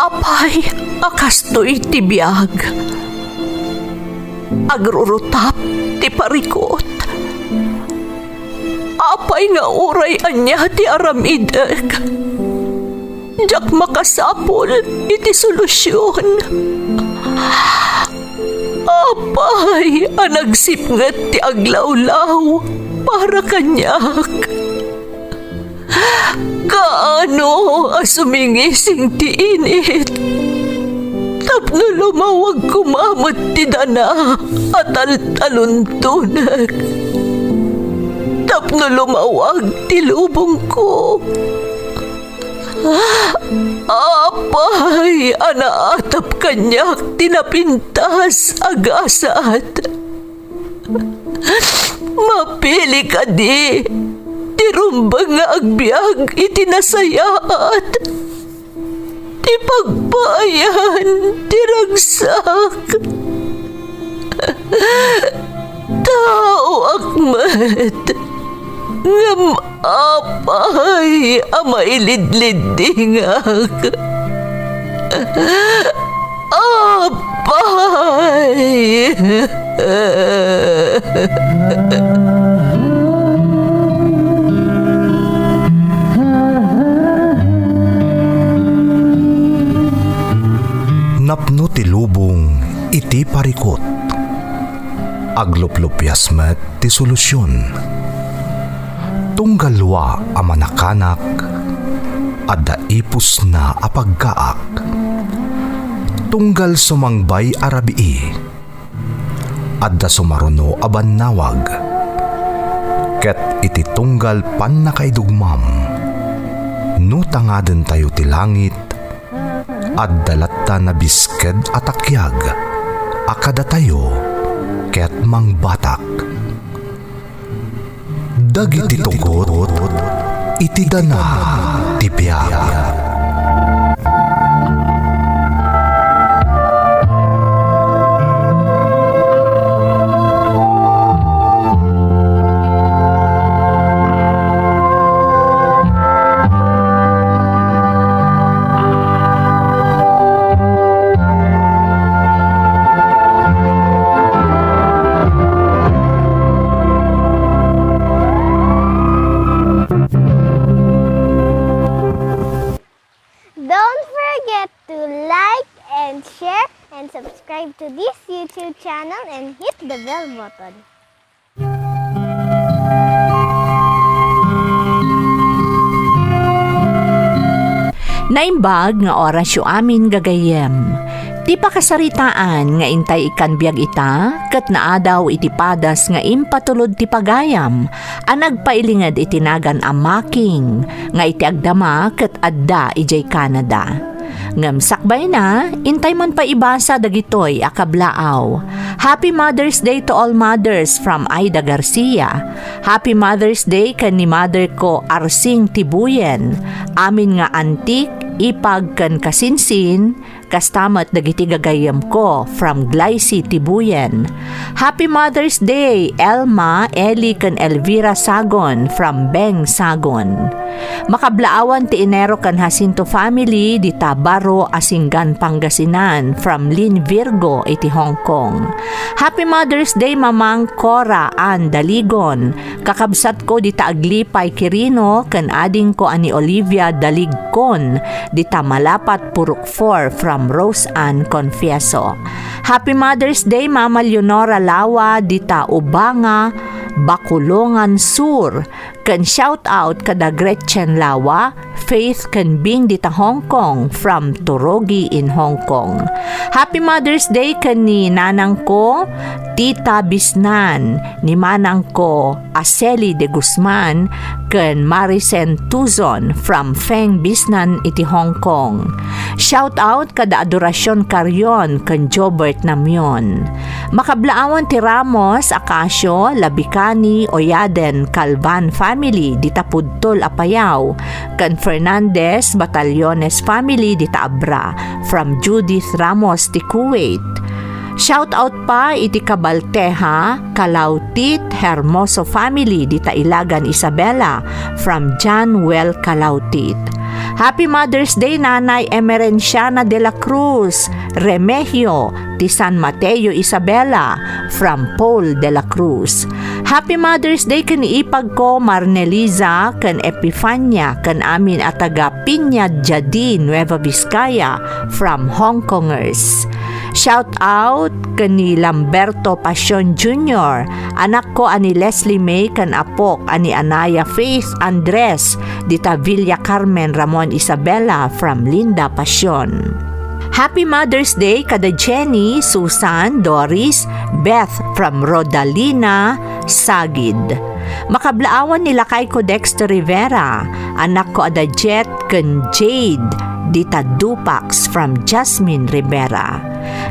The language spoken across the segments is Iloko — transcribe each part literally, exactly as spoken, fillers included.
Apay a kastoy ti biag? Agrurutap ti parikut. Apay nga uray ania ti aramidek, diak makasapul iti solusion. Apay a nagsipnget ti aglawlaw para kaniak? Kaano a sumingising ti init tapno lumawag koma met ti dana a taltaluntonek, tapno lumawag ti lubongko? Apay a naatap kaniak ti napintas a gasat? Mapili kadi ti rumbeng nga agbiag iti nasayaat, ti pagpaayan ti ragsak? Taoak met, ngem apay a mailidliddingak? Apay! Napno ti lubong iti parikut. Agluplupias met ti solusion. Tunggal lua a manakanak, adda ipusna a pagkaak. Tunggal sumangbay a rabii, adda sumaruno a bannawag. Ket iti tunggal pannakaidugmam, no tangadentayo ti langit, adda latta nabisked a takiag a kadatayo ket mangbatak. Dagiti tugot iti dana ti biag. Don't forget to like and share and subscribe to this YouTube channel and hit the bell button. Naimbag nga orasyo amin, gagayyem. Ti pakasaritaan nga intay ikkan biag ita ket naadaw iti padas nga impatulod ti pagayam a nagpailinged iti nagan a Making nga iti agdama ket adda idiay Canada. Ngem sakbayna, intay man pay ibasa dagitoy a kablaaw. Happy Mother's Day to all mothers from Aida Garcia. Happy Mother's Day ken ni mother ko, Arsing Tibuyen. Amin nga antik, ipag ken kasinsin, kasta met dagiti gagayyemko from Glycy Tibuyen. Happy Mother's Day, Elma, Eli, ken Elvira Sagon from Beng Sagon. Makablaawan ti Enero ken Jacinto family dita Baro, Asingan, Pangasinan from Lynn Virgo iti Hong Kong. Happy Mother's Day, Mamang Cora Ann Daligon. Kakabsatko dita Aglipay Quirino ken adingko a ni Olivia Daligcon dita Malapat, Purok four from Rose Ann Confieso. Happy Mother's Day, Mama Leonora Lawa dita Ubanga, Bacolongan Sur, ken shout out kada Gretchen Lawa, Faith ken Bing dita Hong Kong from Turogi in Hong Kong. Happy Mother's Day ken ni nanangko, Tita Bisnan, ni manangko, Aseli de Guzman, ken Maricen Tuzon from Feng Bisnan iti Hong Kong. Shout out kada Adoracion Carrion ken Jobert Namion. Makablaawan ti Ramos, Acacio, Labicani, Oyaden, Calvan family dita Pudtol, Apayao, ken Fernandez, Batallones family dita Abra, from Judith Ramos ti Kuwait. Shout out pa iti Cabalteja, Calautit, Hermoso family dita Ilagan, Isabela, from John Well Calautit. Happy Mother's Day, Nanay Emerenciana de la Cruz Remehio, ti San Mateo, Isabela, from Paul de la Cruz. Happy Mother's Day ken ipagko Marneliza ken Epifania ken amin a taga Piña Jadi, Nueva Vizcaya, from Hong Kongers. Shout out ken ni Lamberto Pasion Junior, anakko a ni Leslie May ken apok a ni Anaya Faith Andres, dita Villa Carmen, Ramon Isabela, from Linda Pasion. Happy Mother's Day kada Jenny, Susan, Doris, Beth from Rodalina, Sagid. Makablaawan ni lakayko Dexter Rivera, anakko a da Jet ken Jade, dita Dupax from Jasmine Rivera.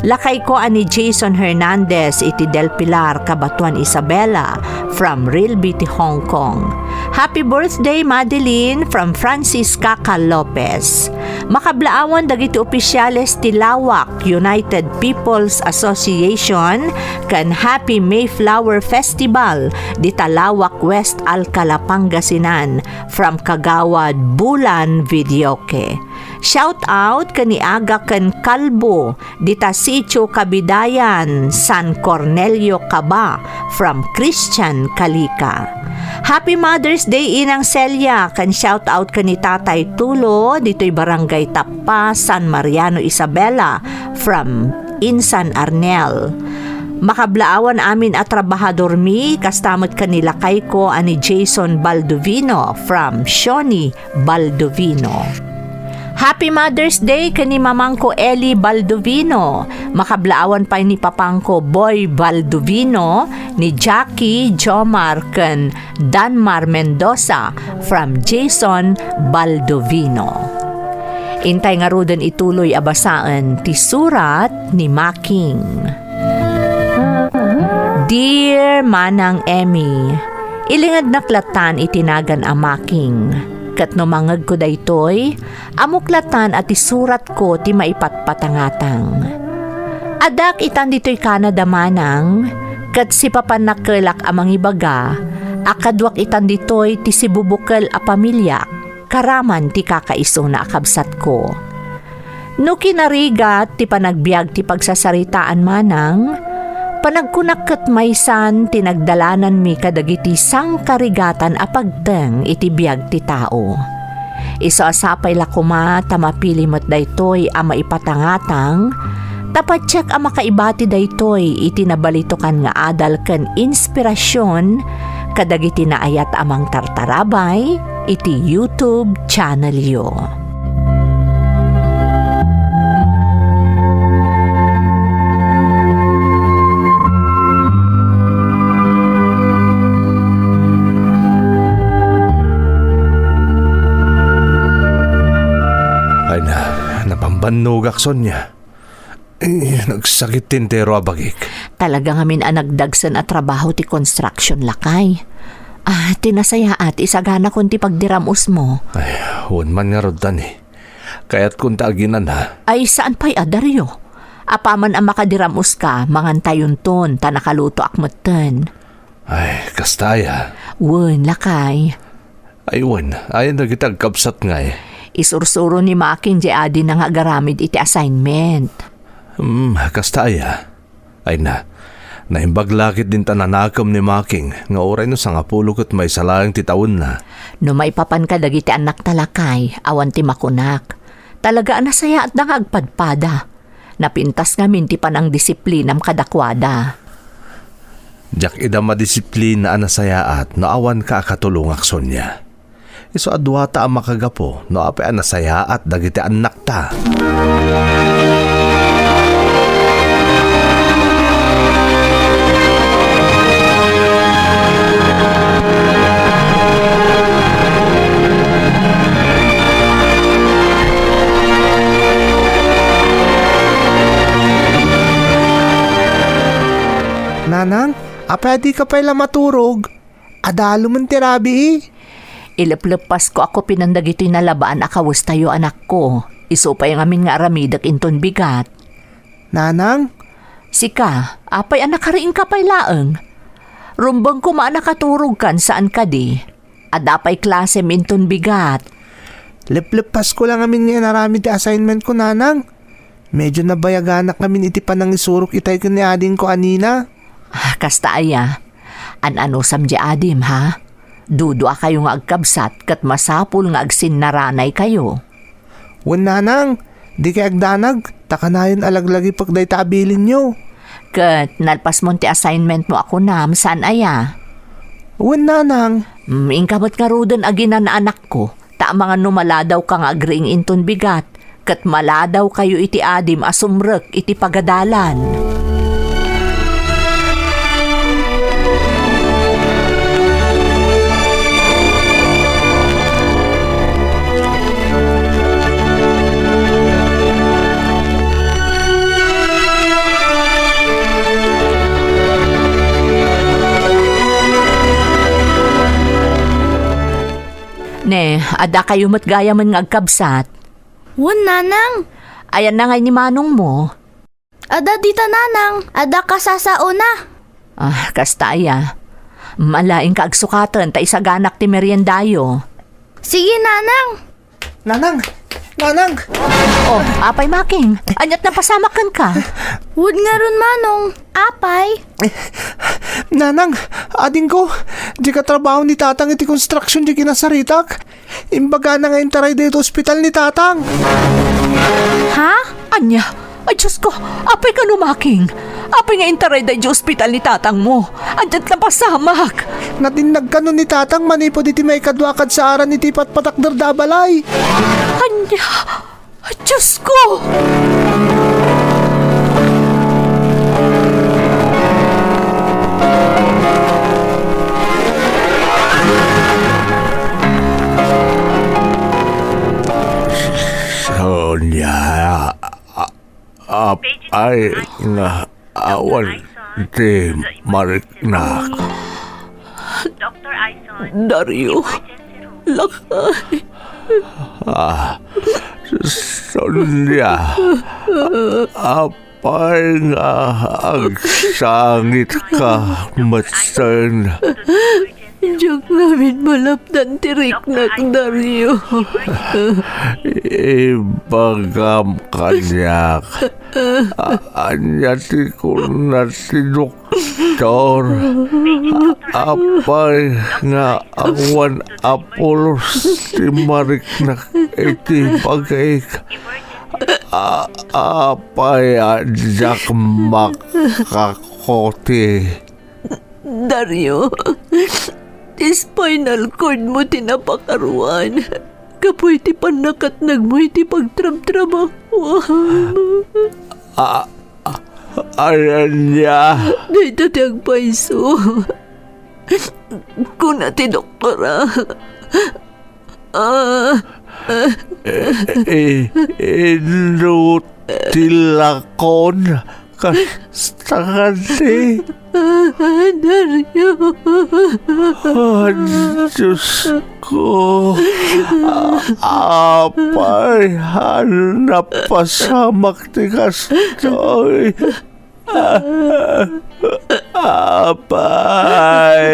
Lakayko a ni Jason Hernandez iti Del Pilar, Cabatuan Isabela, from Real Beauty Hong Kong. Happy birthday, Madeline, from Francis Kaka Lopez. Makablaawan dagiti opisyales ti Lawak United People's Association ken Happy Mayflower Festival dita Lawak, West Alcala, Pangasinan, from Kagawad Bulan Videoke. Shout out ken ni Aga ken Kalbo dita Sitio Kabidayan, San Cornelio, Kaba, from Christian Kalika. Happy Mother's Day, Inang Celia, ken shout out ken ni Tatay Tulo, ditoy Barangay Tappa, San Mariano, Isabela, from Insan Arnel. Makablaawan amin a trabahadormi, kasta met ken ni lakayko a ni Jason Baldovino from Shoni Baldovino. Happy Mother's Day ken ni mamangko Eli Baldovino. Makablaawan pay ni papangko Boy Baldovino, ni Jackie, Jomar, ken Danmar Mendoza from Jason Baldovino. Intay ngaruden ituloy a basaen ti surat ni Making. Dear Manang Emmy, ilingednak lattan iti nagan a Making. Ket no mangngegko daytoy, ammok lattan a ti suratko ti maipatpatangatang. Addaak itan ditoy Canada, Manang, ket sipapan nakkelak a mangibaga a kaduak itan ditoy ti sibubukel a pamiliak, karaman ti kakaisuna a kabsatko. No kinarigat ti panagbiag ti pagsasaritaan, Manang, panagkunak ket maysan ti nagdalananmi kadagiti sangkarigatan a pagteng iti biag ti tao. Isu a sapay la koma ta mapili met daytoy a maipatangatang, ta patiek a makaibati daytoy iti nabalitokan nga adal ken inspirasion kadagiti naayat a mangtartarabay iti YouTube channelyo. Ay na, napambannogak, Sonia. Eh, nagsakit ti entero a bagik. Talaga ngamin a nagdagsen a trabaho ti construction, lakay. Ah, ti nasayaat, isaganakon ti pagdiram-usmo. Ay, wen man ngarud, Tani. Kayatkon ta aginana. Ay, saan pay a, Dario? Apaman a makadiram-uska, mangantayonton, ta nakalutoak metten. Ay, kasta aya. Wen, lakay. Ay, wen, ayan dagiti agkabsat ngay. Isursuro ni Making di adina nga agaramid iti assignment. Hmm, kasta aya. Ay na, naimbag la ket dinta nanakem ni Making nga uray no sangapulo ket maysa laeng ti tawenna. No maipapan kadagiti annakta, lakay, awan ti makunak. Talaga a nasayaatda nga agpadpada. Napintas ngamin ti panangdisiplinam kadakuada. Diak ida madisiplina a nasayaat no awanka a katulongak, Sonia. Isu a duata a makagapu no apay a nasayaat dagiti annakta. Nanang, apay a dika pay la maturog? Adalomen ti rabii. Ilepleppasko a kupinan dagitoy nalabaan a kawestayo, anakko. Isu pay ngamin nga aramidek inton bigat. Nanang? Sika, apay a nakariingka pay laeng? Rumbeng koma a nakaturogkan, saan kadi? Adda pay klasem inton bigat. Lepleppasko la ngamin nga inaramid ti assignment ko, nanang. Medyo nabayaganak ngamin iti panangisurok itay ken ni adingko a Nina. Ah, kasta aya. An-anusam di adim, ha? Duduakayo nga agkabsat ket masapul nga agsinnaranaykayo. Wen, nanang, dikay agdanag, ta kanayon a laglagipek dayta a bilinyo. Ket nalpasmon ti assignment mo a kunam, saan aya? Wen, nanang. Mm, inka met ngaruden a ginananakko, ta amangan no maladawka nga agriing inton bigat, ket maladawkayo iti adim a sumrek iti pagadalan. Ne, adda kayo met gayamen nga agkabsat? Wen, nanang. Ayanna ngay ni manong mo? Adda dita, nanang. Adda kasasaona. Ah, kasta aya. Malaing ka agsukaten ta isaganak ti meriendayo. Sige, nanang. Nanang! Nanang! Oh, apay, Making? Ania't napasamak kenka? Wen ngarud, manong. Apay? Nanang, adingko, di katrabaho ni tatang iti construction di kinasaritak. Imbagana nga intarayda iti ospital ni tatang. Ha? Ania? Ay, Diyos ko! Apay kano, Making? Apay nga intarayda iti ospital ni tatang mo? Ania't napasamak? Natinnag kano ni tatang manipud iti maikadua a kadsaaran iti patpatakderda a balay. Ania? Ay, Diyos ko! Sonia, a-, apay nga awan ti mariknak. Dario, lakay. Ah, Sonia, apay nga agsangitka metten? Diak ngamin malapdan ti riknak, Dario. Ibagam kaniak, a-, ania ti kuna ti doktor? Apay nga awan a pulos ti mariknak iti bagik? A-, apay a diak makakuti? Dario, ti spinal cord mo ti napakaruan gapu iti pannakatnag mo iti pagtrabtrabahoam. A-, a-, ania? Dayta ti agpayso. Kuna ti doktora. Ah. I-, ino ti lakon? Kasta kadi? Dario. Ah, Diyos ko. A-, apay, a, napasamak ti kastoy. Apay.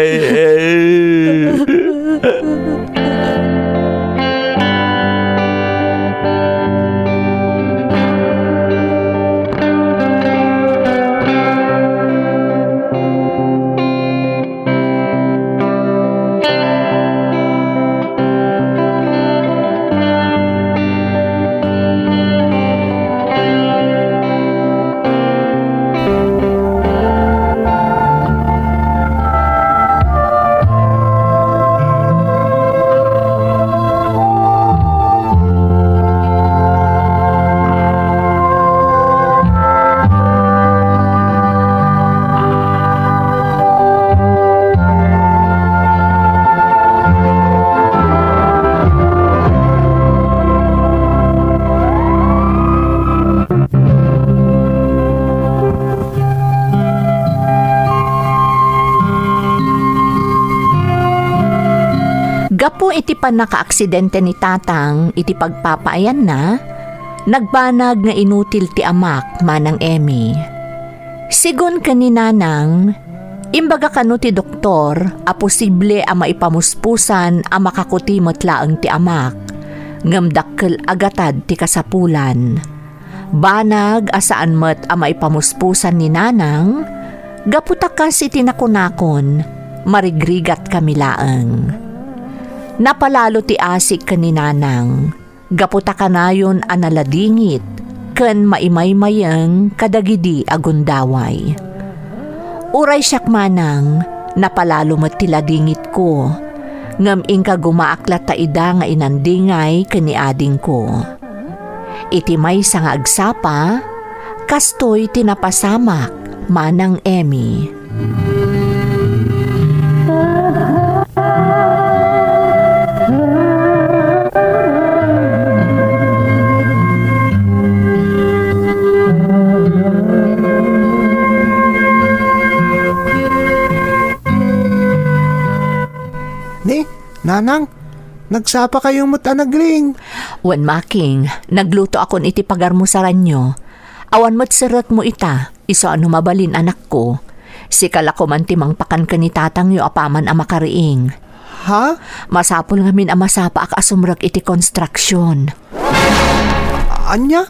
Gapu iti pannakaaksidente ni Tatang iti pagpapaayanna, nagbanag nga inutil ti amak, Manang Emmy. Sigun ken ni Nanang, imbaga kano ti doktor a posible a maipamuspusan a makakuti met laeng ti amak. ngem dakkel a gatad ti kasapulan. Banag a saan met a maipamuspusan ni Nanang, gapu ta kas iti nakunakon, marigrigatkami laeng. Napalalo ti asik ken ni Nanang, gapu ta kanayon a naladingit ken maimaymayeng kadagidi a gundaway. Uray siak manang, napalalo met ti ladingitko, ngem inkagumaak latta ida nga inandingay ken ni adingko. Iti maysa nga agsapa, kastoy ti napasamak, Manang Emmy. Ni, Nanang, nagsapa kayo met a nagring. Wen, Making, nagluto akon iti pagarmusaranyo. Awan met serrekmo ita, isu a no mabalin, anakko. Sika la koman ti mangpakan ken ni tatangyo apaman a makariing. Ha? Masapul ngamin a masapaak a sumrek iti konstruksion. Ania?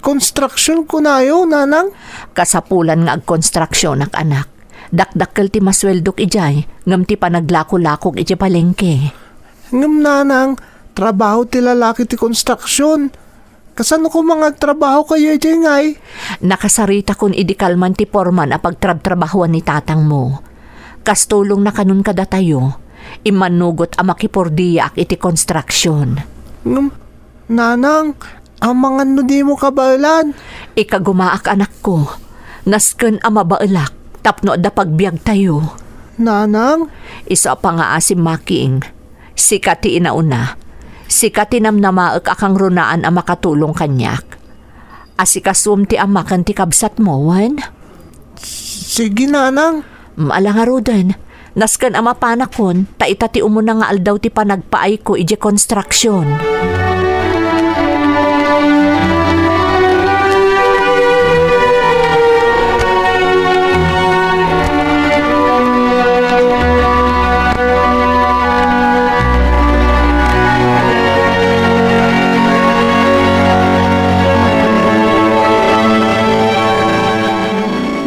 Konstruksion kunayo, Nanang? Kasapulan nga agkonstruksionak, anak. Dakdakkel ti masueldok idiay, ngem ti panaglako-lakok idiay palengke. Ngem, Nanang, trabaho ti lalaki ti konstruksion. Kasano koma nga agtrabaho kayo idiay ngay? Nakasaritakon idi kalman ti porman a pagtrabtrabahoan ni tatangmo. Kas tulongna kanon kadatayo, immanugot a makipordiaak iti konstruksion. Ngem, Nanang, amangan no dimo kabaelan. Ikagumaak, anakko. Nasken a mabaelak tapno adda pagbiagtayo. Nanang? Isu a pangngaasim, Making. Sika ti inauna. Sika ti namnamaek a kangrunaan a makatulong kaniak. Asikasuem ti ama ken ti kabsatmo, wen? Sige, Nanang. Ala ngaruden, nasken a mapanakon, ta ita ti umuna nga aldaw ti panagpaayko idiay konstruksion.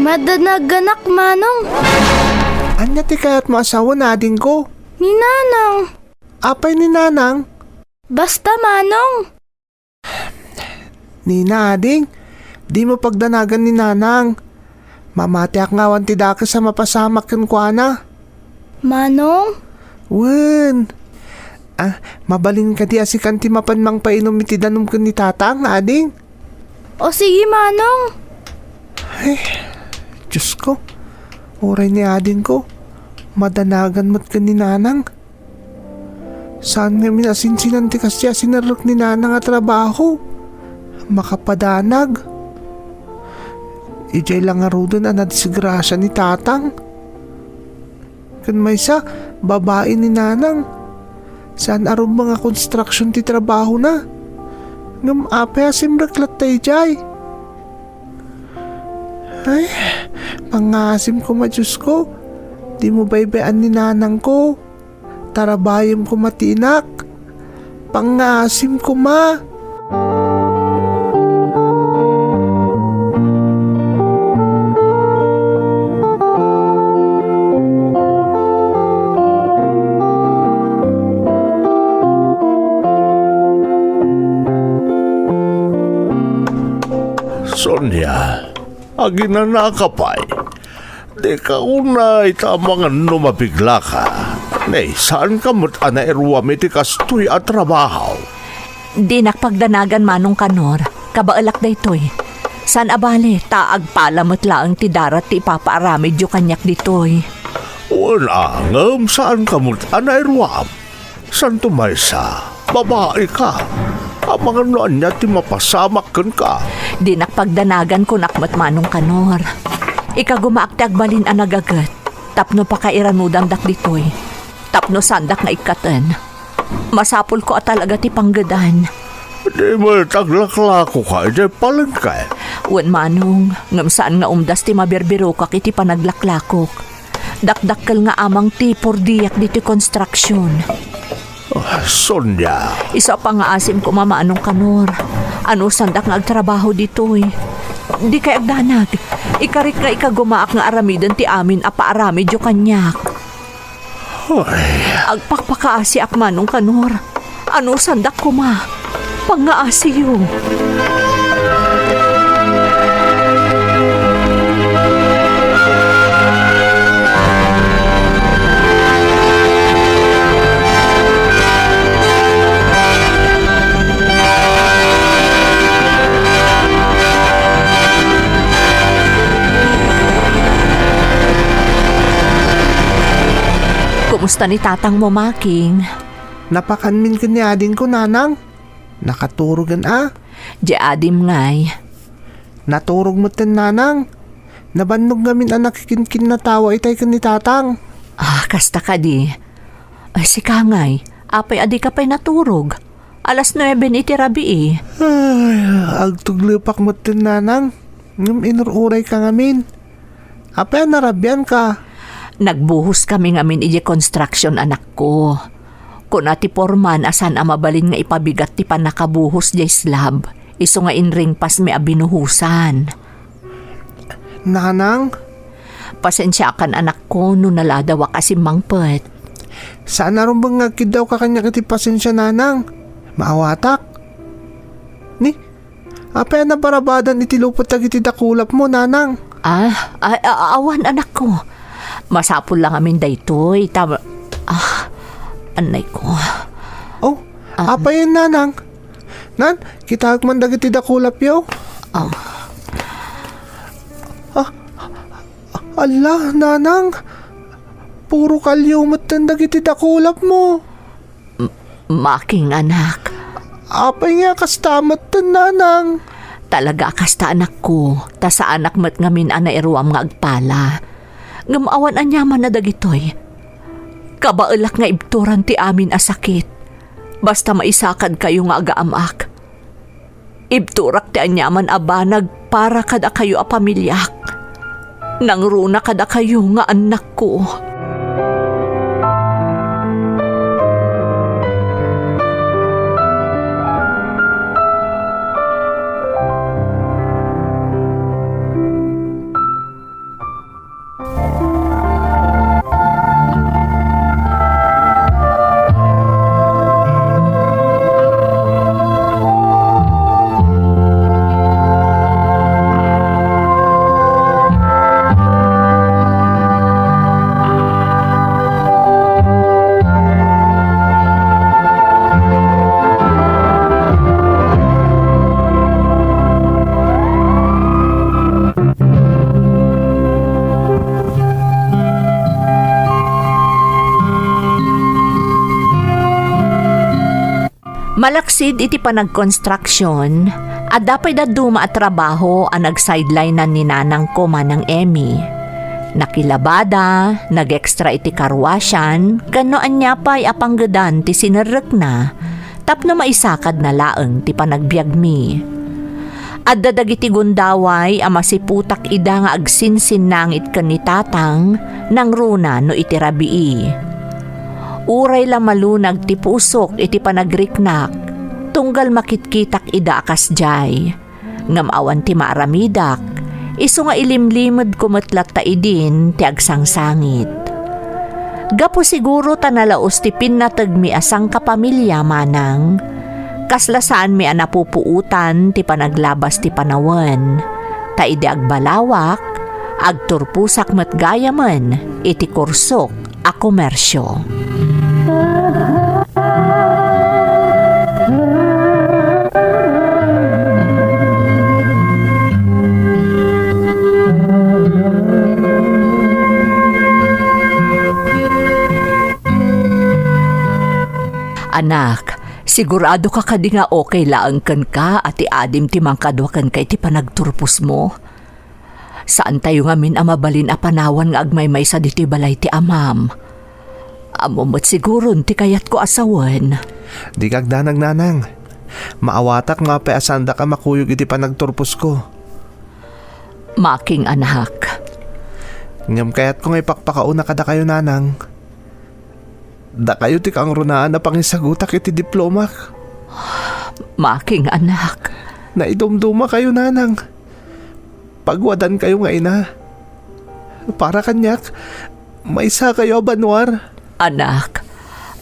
Madanagan Manong. Ania ti kayatmo a sawen, adingko? Ni Nanang. Apay ni Nanang? Basta, Manong. Nina, ading, dimo pagdanagan ni Nanang. Mamatiak nga awan ti dakes a mapasamak kenkuana. Manong? Wen. Ah, mabalin kadi a sikan ti mapan mangpainom iti danum ken ni Tatang, ading? O sige, Manong. Ay, Diyos ko. Uray ni adingko, madanagan met ken ni Nanang. Saan ngamin a sinsinan ti kasdi a sinerrek ni Nanang a trabaho? Makapadanag. Idiay la ngaruden a nadisgrasia ni Tatang. Ken maysa, babai ni Nanang. Saan a rumbeng a konstruksion ti trabahona. Ngem apay a simrek latta idiay? Ay, pangngaasim koma, Diyos ko. Dimo baybay-an ni Nanangko. Tarabayem koma ti inak. Pangngaasim koma. Sonia, aginanaka pay. Dika unay ta amangan no mabiglaka. Ni, saanka met a nairuam iti kastoy a trabaho. Dinak pagdanagan, Manong Kanor. Kabaelak daytoy. Saan a bale, ta agpala met laeng ti darat ti ipapaaramidyo kaniak ditoy. Wen a, ngem saanka met a nairuam. Santo maysa, babai ka. Amangan no ania ti mapasamak kenka. Dinak pagdanagan, kunak met, Manong Kanor. Ikagumaak ti agbalin a nagaget tapno pakairanudamdak ditoy, tapno saandak nga ikkaten. Masapulko a talaga ti panggedan. Di met aglaklakoka idiay palengke? Wen, Manong, ngem saan nga umdas ti mabirbirokak iti panaglaklakok. Dakdakkel nga amang ti pordiak ditoy konstruksion. Ah, Sonia. Isu a pangngaasim koma, Manong Kanor. Anusandak nga agtrabaho ditoy. Dikay agdanag. Ikarik nga ikagumaak nga aramiden ti amin a paaramidyo kaniak. Ay. Agpakpakaasiak, Manong Kanor. Anusandak koma. Pangngaasim. Kumusta ni tatangmo, Making? Napakanmin ken ni adingko, Nanang. Nakaturogen a? Di adim ngay. Naturog metten, Nanang. Nabannog ngamin a nakikinkinnatawa itay ken ni Tatang. Ah, kasta kadi. Ay, sika ngay, apay a dika pay naturog? Alas nuebe iti rabii. Ay, agtuglepak metten, Nanang. Ngem inur-urayka ngamin. Apay a narabianka? Nagbuhos kami ngamin idiay construction, anakko. Kuna ti foreman a saan a mabalin nga ipabigat ti pannakabuhos diay slab, isu nga inringpasmi a binuhosan. Nanang? Pasensiakan, anakko, no naladawak a simmangpet. Saan a rumbeng nga agkiddawka kaniak iti pasensia, Nanang. Maawatak. Ni, apay a nabarabadan iti lupot dagiti dakulapmo, Nanang? Ah, a-, a-, awan, anakko. Masapul la ngamin daytoy. Ta-, ah, anay ko. Oh, Ah. Apay, Nanang? Nan, kitaek man dagiti dakulapyo. Ah. Ah, ala, Nanang. Puro kalio metten dagiti dakulapmo. M-, Making, anak. Apay nga kasta metten, Nanang? Talaga a kasta, anakko, ta saanak met ngamin a nairuam nga agpala. Ngem awan aniaman a dagitoy. Kabaelak nga ibturan ti amin a sakit. Basta maisakadkayo nga agaam-ak. Ibturak ti aniaman a banag para kadakayo a pamiliak. Nangruna kadakayo nga annakko. Malaksid iti panagkonstruksion, adda pay dadduma a trabaho a nag-sideline-an ni nanangko, Manang Emmy. Nakilabada, nag-extra iti karuasian, ken no ania pay a panggedan ti sinerrekna, tapno maisakadna laeng ti panagbiagmi. Adda dagiti gundaway a masiputak ida nga agsinsinnangit ken ni Tatang, nangruna no iti rabii. Uray la malunag ti pusok iti panagriknak, tunggal makitkitak ida a kasdiay. Ngem awan ti maaramidak, isu nga ilimlimedko met latta idin ti agsangsangit. Gapu siguro ta nalaus ti pinnategmi a sangkapamilia, Manang, kasla saanmi a napupuotan ti panaglabas ti panawen, ta idi agbalawak, agturposak met gayamen iti kursok a komersio. Anak, sigurado ka kadi nga okay laeng kenka a ti adim ti mangkadua kenka iti panagturposmo? Saantayo ngamin a mabalin a panawan nga agmaymaysa ditoy balay ti amam. Ammo met siguron ti kayatko a sawen. Dika agdanag, Nanang. Maawatak no apay a saandak a makuyog iti panagturposko. Making, anak. Ngem kayatko nga ipakpakauna kadakayo, Nanang. Dakayo ti kangrunaan a pangisagutak iti diplomak. Making, anak. Naidumdumakayo, nanang. Pagwadankayo nga ina. Para kaniak, maysakayo a banua. Anak,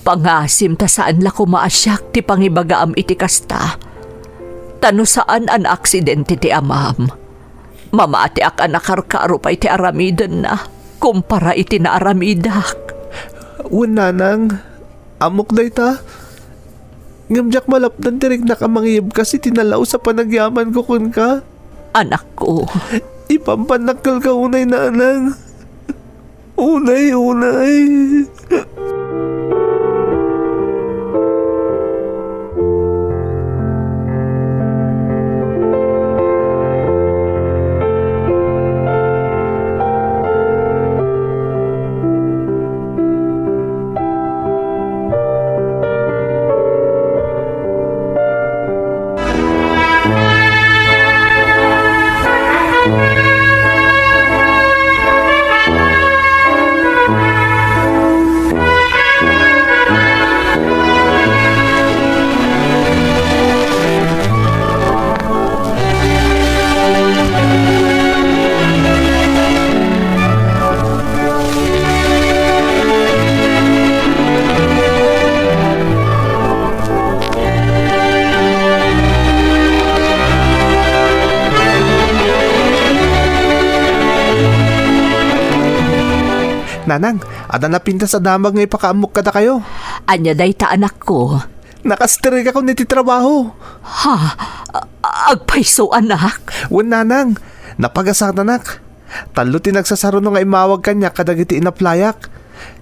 pangasim ta saan la koma a siak ti pangibagaam iti kasta. Ta no saan a naaksidente ti amam, mamatiak a nakarkaro pay ti aramidenna kumpara iti naaramidak. Wen, nanang, ammok dayta. Ngem diak malapdan ti riknak a mangiyebkas iti nalaus a panagyamanko kenka. Anakko. Ipampannakkelka unay, nanang. Unay, unay. Nanang, adda napintas a damag nga ipakaammok kadakayo. Ania dayta, anakko? Nakastrikakon iti trabaho. Ha? A-, agpayso, anak? Wen, nanang. Napagasatanak. Tallo ti nagsasaruno nga immawag kaniak kadagiti inaplayak.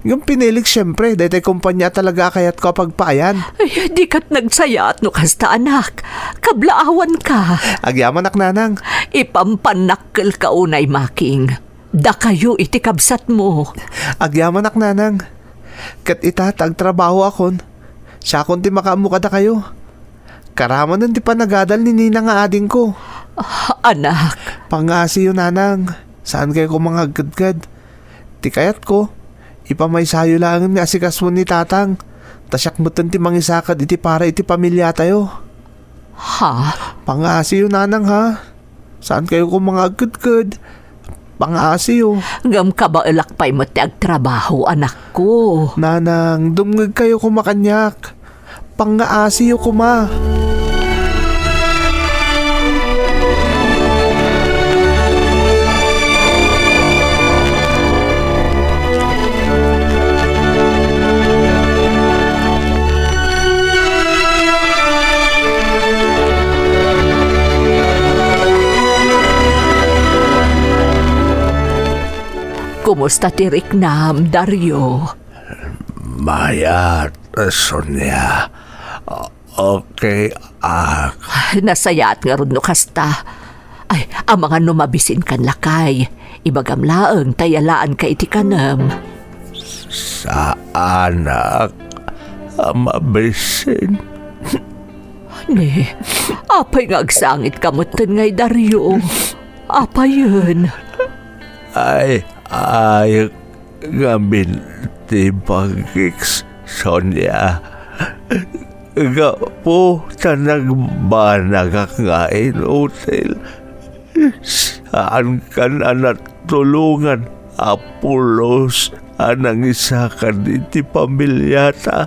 Ngem pinilik, siempre, daytay kompania a talaga a kayatko a pagpaayan. Ay, dikat nagsayaat no kasta, anak. Kablaawanka. Agyamanak, nanang. Ipampannakkelka unay, Making. Dakayo iti kabsatmo. Agyamanak, nanang. Ket ita ta agtrabahoakon, siakon ti makaammo kadakayo. Karamanen ti panagadal ni Nina nga adingko. Ah, anak. Pangaasiyo, nanang. Saankayo koma nga agkedked. Ti kayatko, ipamaysayo laengen nga asikasoen ni Tatang, ta siak metten ti mangisakad iti para iti pamiliatayo. Ha? Pangaasiyo, nanang, ha? Saankayo koma nga agkedked. Pangaasiyo. Ngem kabaelak pay met ti agtrabaho, anakko. Nanang, dumngegkayo koma kaniak. Pangaasiyo koma. Kumusta ti riknam, Dario? Mayat, Sonia. Okay, ah. Nasayaat ngarud no kasta. Ay, amangan no mabisinkan, lakay. Ibagam laeng ta yalaanka iti kanem. Saanak a mabisin. Ne, apay nga agsangitka metten ngay, Dario? Apayen? Ay, ay, ngamin ti bagik, Sonia. Gapu ta nagbanagak nga inutil, saankan a natulongan a pulos a nangisakad iti pamiliata.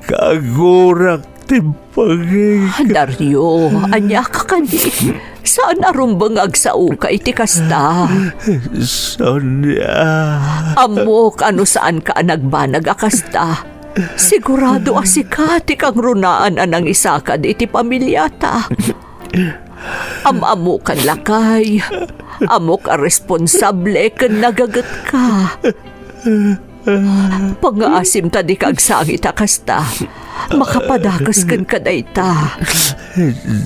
Kagurak ti bagik. Dario, ania ka kadi? Saan a rumbeng nga agsaoka iti kasta? Sonia. Ammok a no saanka a nagbanag a kasta, sigurado a sika ti kangrunaan a nangisakad iti pamiliata. Am-ammokan, lakay. Ammok a responsable ken nagagetka. Pangngaasim ta dika agsangit a kasta. Makapadakes kenka dayta.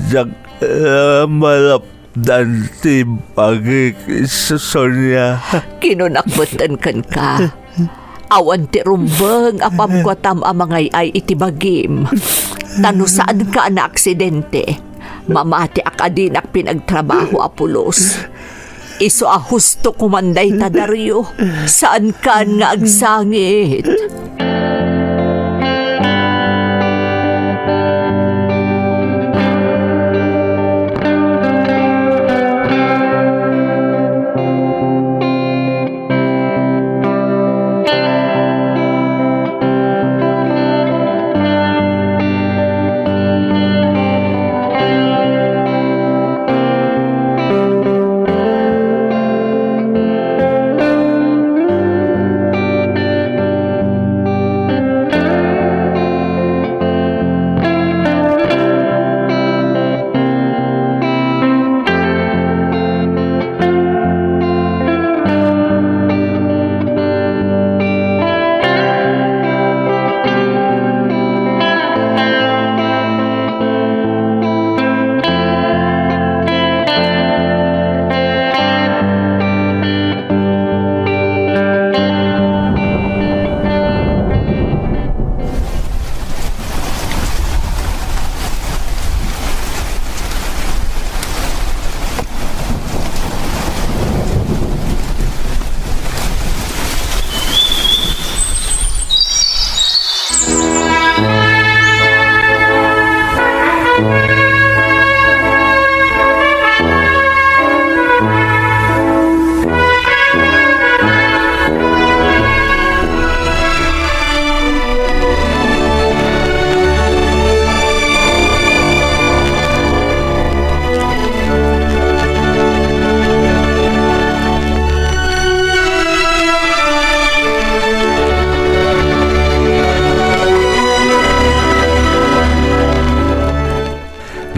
Diak, ah, malapdan ti bagik, Sonia. Kinunak metten kenka. Awan ti rumbeng a pamkuatam a mangay-ay iti bagim. Ta no saanka a naaksidente, mamatiak a dinak pinagtrabaho a pulos. Isu a husto koman dayta, Dario. Saankan nga agsangit.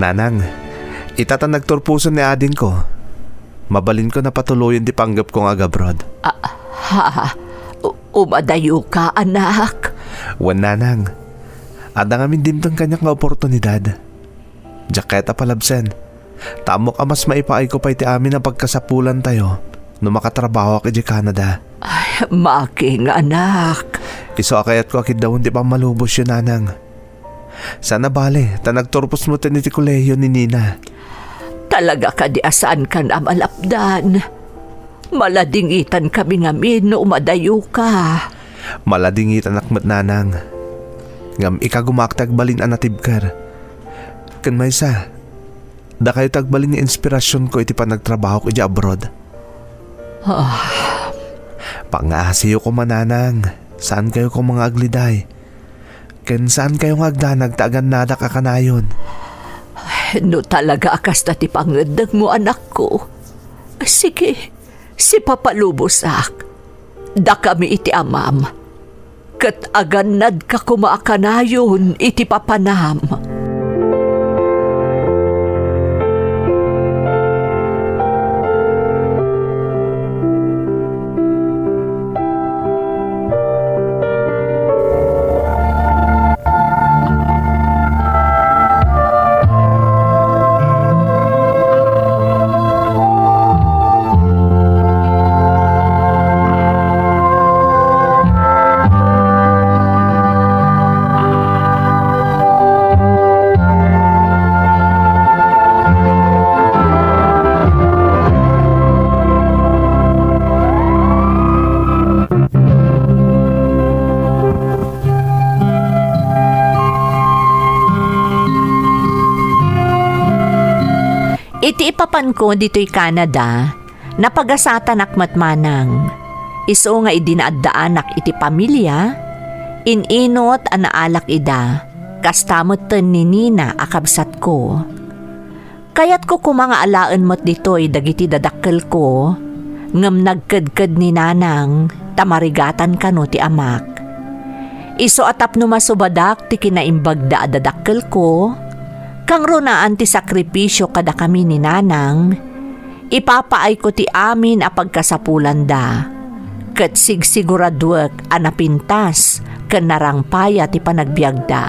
Nanang, ita ta nagturposen ni adingko. Mabalinko a patuloyen ti panggepko nga agabroad. Ah, ha? U-, umadayoka, anak? Wen, nanang. Adda ngamin dimteng kaniak nga oportunidad. Diak kayat a palabsen. Ta ammok a mas maipaayko pay ti amin a pagkasapulantayo no makatrabahoak idiay Canada. Ay, making, anak. Isu a kayatko a kiddawen ti pammalubosyo, nanang. Saan a bale, ta nagturpos metten iti kolehiyo ni Nina. Talaga kadi a saankan a malapdan? Maladingitankami ngamin no umadayoka. Maladingitanak met, nanang. Ngem ikagumaak ti agbalin a natibker. Ken maysa, dakayo ti agbalin nga inspirasionko iti panagtrabahok idiay abroad. Ah. Pangngaasiyo koma, nanang. Saankayo koma nga agliday. Ken saankayo nga agdanag ta agannadak a kanayon. No talaga a kasta ti pangngeddengmo, anakko, sige, sipapalubosak. Dakami iti amam. Ket agannadka koma a kanayon iti papanam. Iti ipapanko ditoy Canada, napagasatanak met manang. Isu nga idi naaddaanak iti pamilia, in-inut a naalak ida, kasta metten ni Nina a kabsatko. Kayatko koma nga alaen met ditoy dagiti dadakkelko, ngem nagkedked ni nanang ta marigatan kano ti amak. Isu a tapno masubadak ti kinaimbagda a dadakkelko, kangrunaan ti sakripisio kadakami ni nanang, ipapaayko ti amin a pagkasapulanda, ket sigsiguraduek a napintas ken narangpaya ti panagbiagda.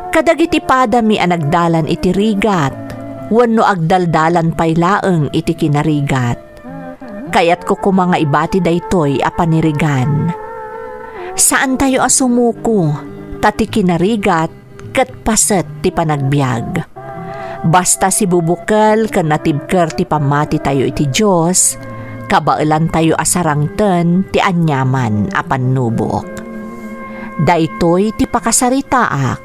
Kadagiti padami a nagdalan iti rigat wenno agdaldalan pay laeng iti kinarigat. Kayatko koma nga ibati daytoy a panirigan. Saantayo a sumuko, ta ti kinarigat ket paset ti panagbiag. Basta sibubukel ken natibker ti pammatitayo iti Dios, kabaelantayo a sarangten ti aniaman a pannubok. Daytoy ti pakasaritaak.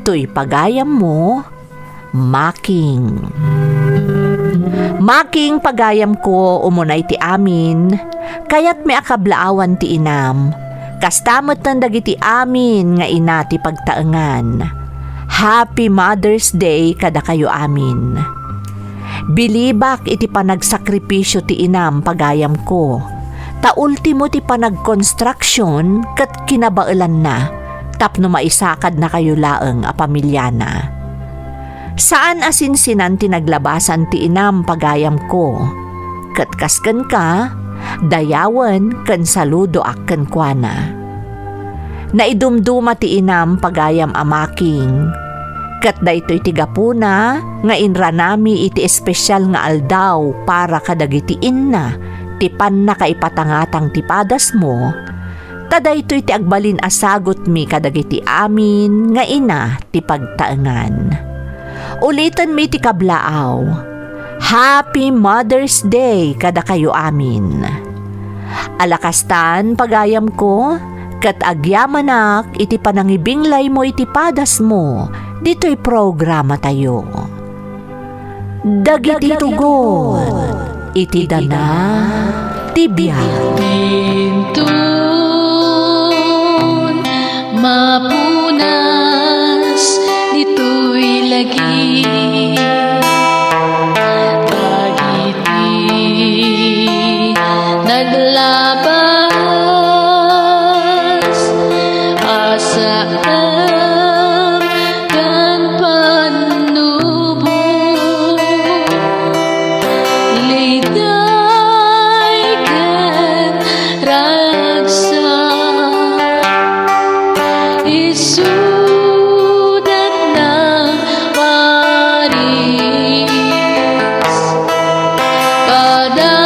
Toy pagayammo, Making. Making, pagayamko, umuna iti amin, kayatmi a kablaawan ti inam, kasta metten dagiti amin nga ina ti pagtaengan. Happy Mother's Day kadakayo amin. Bilibak iti panagsakripisio ti inam, pagayamko, ta ultimo ti panagkonstruksion ket kinabaelanna tapno maisakadnakayo laeng a pamiliana. Saan a sinsinan ti naglabasan ti inam, pagayamko, ket kas kenka, dayawen ken saludoak kenkuana. Naidumduma ti inam, pagayam a Making, ket daytoy ti gapuna nga inranami iti espesial nga aldaw para kadagiti inna ti pannakaipatangatang ti padasmo, ta daytoy ti agbalin a sagutmi kadagiti amin nga ina ti pagtaengan. Ulitenmi ti kablaaw. Happy Mother's Day kadakayo amin. Alakastan, pagayamko, ket agyamanak iti panangibinglaymo iti padasmo ditoy programatayo. Dagiti tugot iti dana ti biag. Dinton mapunas ditoy lagi. Dagiti naglabas a saan ken pannubok, liday ken ragsak, isuda ti paris. Pada